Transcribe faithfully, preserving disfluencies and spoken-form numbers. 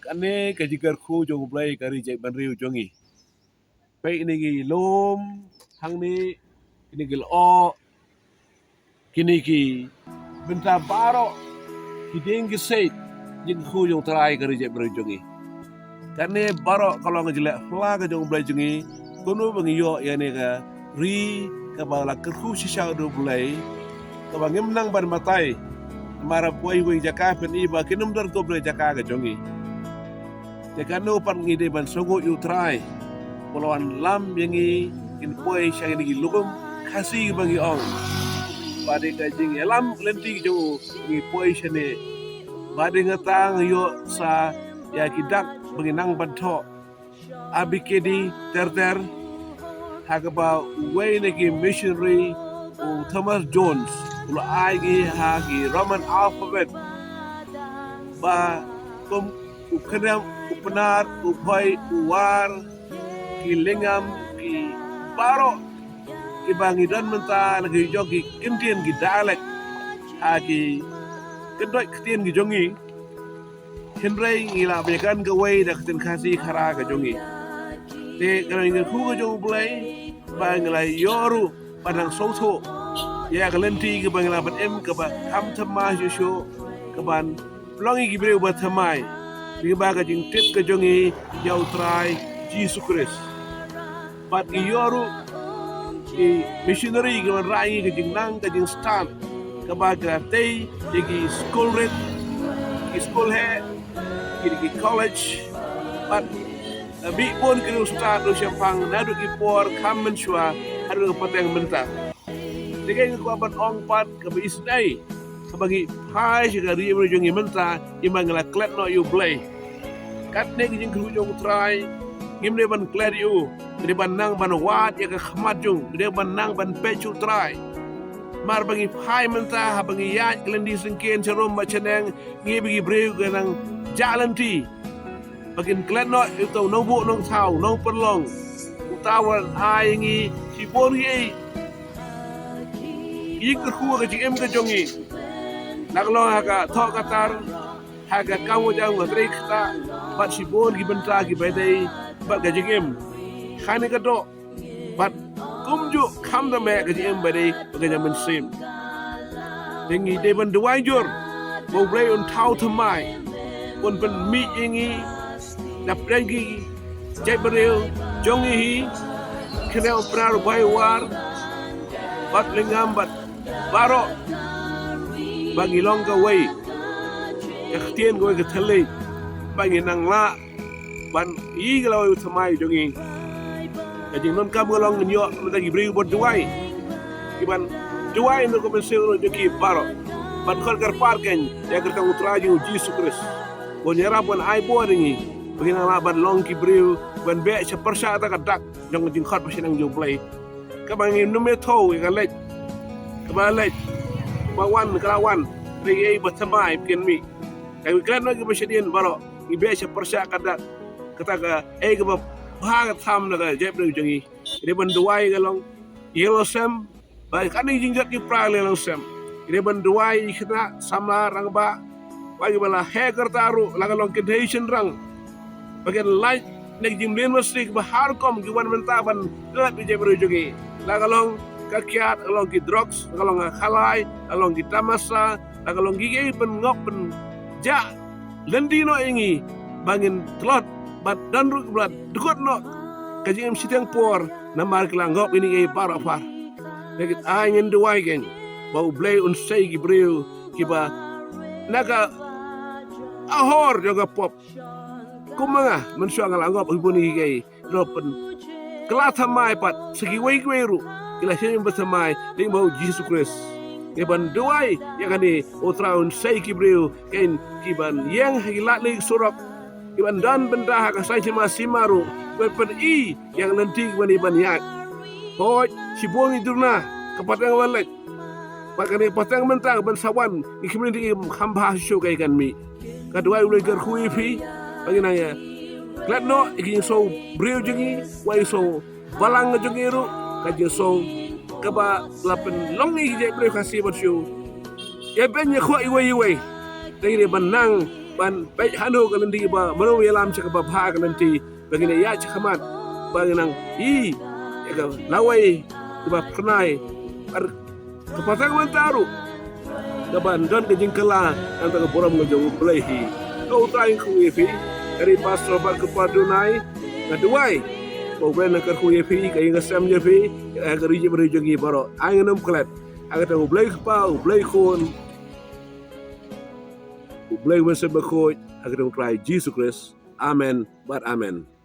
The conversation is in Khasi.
Kane ka jingkyrkhu jong U Blei ka ri jaitbynriew jong ngi. Peit kine ki lum hangne, kine ki lyoh, kine ki bynta baroh, ki dieng ki siej, jingkyrkhu jong U Trai ka ri jaitbynriew jong ngi. Kane baroh ka long ka jingleh pla ka jong U Blei jong ngi. Kumno ba ngi ïoh ïa kane ka ri kaba la kyrkhu shisha da U Blei, kaba ngim nang ban batai. Namar ha poi wei jaka phin i ba kin ym don khublei jaka ka jong ngi. Te kano pat ngi dei ban sngewthuh ïa U Trai ba la wan lam ïa ngi, ngin poi sha kine ki lum Khasi ba ngi ong ba dei ka jingïalam lynti jong u, ngi poi shane. Ba dei nga tang ïoh sa ïa ki dak ba ngi nang ban thoh. A B K D ter ter, ha kaba uwei na ki missionary u Thomas Jones u la ai ngi ha ki Roman alphabet, ba kum u khyndem, u Pnar, u Bhoi, u War, ki Lyngngam, ki baroh kiba ngi don mynta na ki jong ki kyntien, ki dialect ha ki kyndoit ktien ki jong ngi. Hynrei ngi lah ban ïagan kawei da ka ktien Khasi khara ka jong ngi. Te ka long ka jingkyrkhu ka jong U Blei ba ngi la ïoh ruh ban nang sngewthuh ïa ka lynti kaba ngi lah ban im kaba kham thymmai shuh shuh, kaban long ïa ki briew ba thymmai lyngba ka jingtip ka jong ngi ïa U Trai Jisu Khrist. Bad ngi ïoh ruh ki missionary ki wanrah ïa ngi ka jingnang ka jingstad kaba ki la tei ïa ki skul rit, ki skul heh, ki, ki college, bad, eh, bun ki riewstad ruh shaphang naduh ki por kham mynshuwa haduh ka pateng mynta. Te nga kwah ban ong pat kaba isynei kaba ngi phai sha ka ri jong ngi mynta, ïa ba ngi la klet noh ïa U Blei. Katne ka jingkyrkhu jong U Trai, ngim dei ban klet ïa u, ngi dei ban nang ban wad ïa ka khmat jong u, ngi dei ban nang ban peit sha U Trai. Namar ba ngi phai mynta, haba ngi ïaid ka lynti syngkien sharum bad shaneng, ngi ba ki briew ki nang jah lynti ba kin klet noh ïa uto u nongbuh nongthaw, nongpynlong, uta u wan ai ngi shibun ki, ki jingkyrkhu ha ka jingim ka jong ngi. La ka long ha ka thoh ka tar, ha ka kam ka jam, ka trei kata, bad shibun ki bynta kiba dei bad ka jingim. Kane ka doh bad kumjuh kham da meh ka jingim ba dei bad ka jingim mynsiem. Te ngi dei ban duwai jur ba U Blei un thaw thymmai, un pynmih ïa ngi na pdeng ki jaitbynriew jong ngi hi, kane U Pnar, U Bhoi, U War bad Lyngngam bad baroh, ba ngi long kawei, ka ktien kawei, ka thylliej, ba ngin nang lah ban ïoh ka lawei u thymmai jong ngi. Ka jingdonkam ka long ngin ïoh mynta ki briew ban duwai, ki ban duwai na ka mynsiem jong ki baroh, ban khot kyrpad kein ïa ka kyrteng U Trai jong U Jisu Khrist, ban ïarap, ban ai bor ïa ngi ba ngin nang lah ban long ki briew ban beh sha pyrshah kata ka dak jong ka jingkhot ba shaneng jong U Blei. Kaba ngim nym ïathuh ïa ka leit, kaba leit, ba wan ka la wan, hynrei ei ba thymmai ba kin mih. Ka ngi klet noh kiba shadien baroh, ngi beh sha pyrshah ka dak, kata ka ei kaba bha ka tham na ka jaitbynriew jong ngi. Ngi dei ban duwai ka long ïa ka longsem, ba katne jingjot ki pra ïa ka longsem. Ngi dei ban duwai ïa ki khynnah samla rangbah, ba kiba la heh ka rta ruh, la ka long kynthei shynrang, ba kin lait na ki jingmlien masi kiba har kum ki wan mynta ban lap ïa ka jaitbynriew jong ngi. La ka long ka kiad, la ka long ki drugs, la ka long ka khalai, la ka long ki tamasa, la ka long kiei kiei ban ngop ban jah lynti noh ïa ngi ba ngin tlot bad don ruh kiba la dkut noh ka jingim shiteng por namar ki la ngop ïa ngi baroh phar. Te ngin ai, ngin duwai kein ba U Blei un sei ki briew kiba na ka ahor jong ka pop. Kum ma nga, mynshuwa nga la ngop ha bun kiei kiei, ruh pynkylla thymmai pat sa kiwei kiwei ruh ki la shim ïa ba thymmai lyngba U Jisu Khrist. Ngi ban duwai ïa kane, U Trai un sei ki briew kein ki ban ïeng ha ki lad leit surok, ki ban don bynta ha ka saiñ sima sima ruh, ki ban pyni ïa ka lynti kiba ngi ban ïaid. Hooid, shibun ngi duna ka pateng ba leit, bad kane ka pateng mynta ban sa wan, ngi khmih lynti, kham bha shuh kaei kan mih. Ka duwai U Blei kyrkhu ïa phi ba ngin nang ïa klet noh ïa ki jingsngew briew jong ngi, wat ïa ki sngew balang ka jong ngi ruh, ka jingsngew kaba la pynlong ïa ki jaitbynriew Khasi bad shu ïa beiñ ïa khoh iwei iwei. Te ngi dei ban nang ban peit hano ka lynti ba mano ïalam sha kaba bha ka lynti ba ngin ïa shakhmat ba ngin nang i ïa ka lawei kaba phyrnai. Ar ka pateng mynta ruh kaban don ka jingkylla nangta ka burom ka jong U Blei hi. Ka U Trai un kyrkhu ïa phi, ka ri Pastor bad ka Padunai, ka duwai ba U Blei un kyrkhu ïa phi, ka ïing ka sem jong phi, ka ri jong phi baroh. Ai ngin ym klet. Ha ka kyrteng U Blei Kpa, U Blei Khun, U Blei Mynsiem Bakhuid, ha ka kyrteng U Trai Jisu Khrist. Amen bad amen.